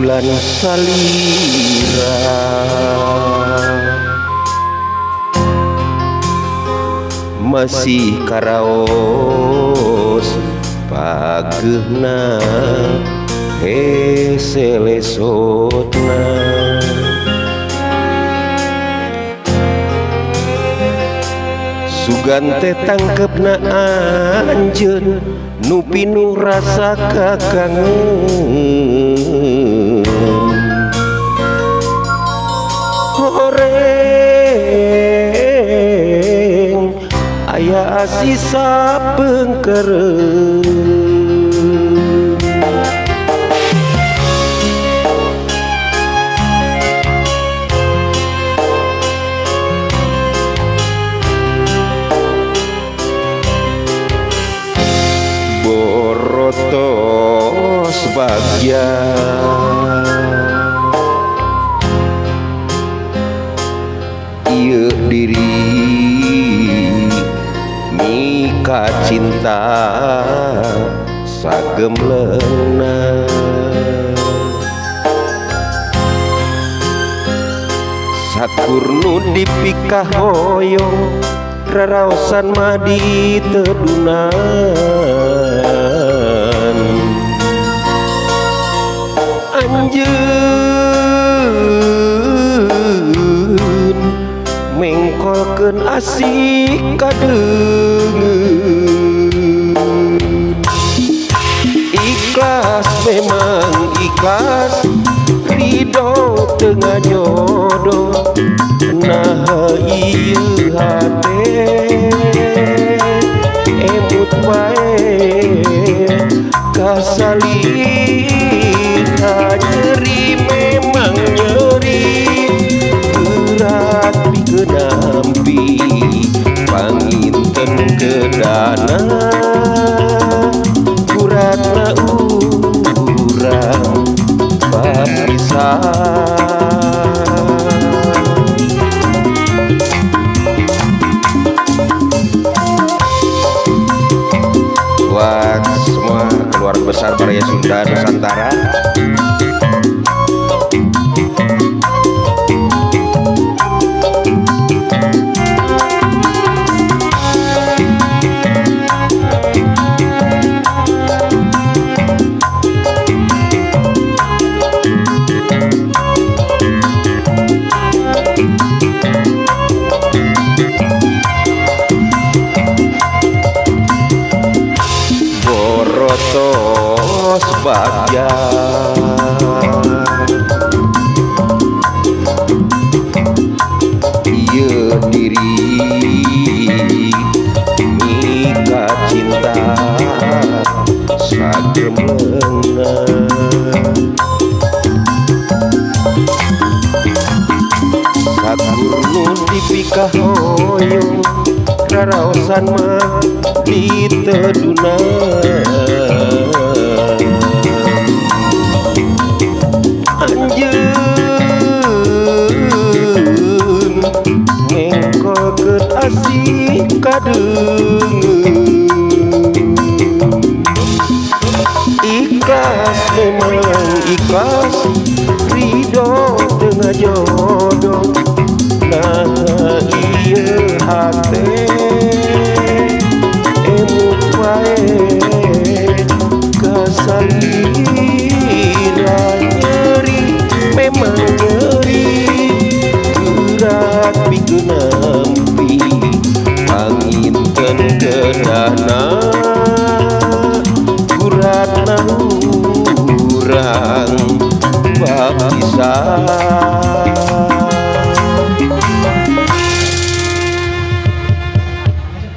Bulan salira masih karaos pageuna hese lesotna. Sugan teh tangkepna anjeun nu pinuh rasa kakangen. Horeng aya sisa pengkereun. Borotos bagja ieu diri mika cinta sagemlengna. Sakur nu dipikahoyong raraosan mah ditedunan. Anjeun mengkolkeun asik kadeungeun. Ikhlas memang ikhlas, ridho teu ngajodoh. Nah ieu hate emut wae kasalira. Nyeri memang nyeri, berat pikeun nampi panginten kedana. Kuratna urang papisah. Buat semua keluarga besar Baraya Sunda Nusantara, borotos bagja ieu diri mika cinta sagemlengna. Sakur nu dipikahoyong raraosan mah ditedunan. Anjeun mengkolkeun asik kadeungeun. Ikhlas memang ikhlas, ridho teu ngajodoh. Nah ieu hate emut wae kasalira. Nyeri memang nyeri, berat pikeun nampi panginten kedahna. Kuratna urang papisah.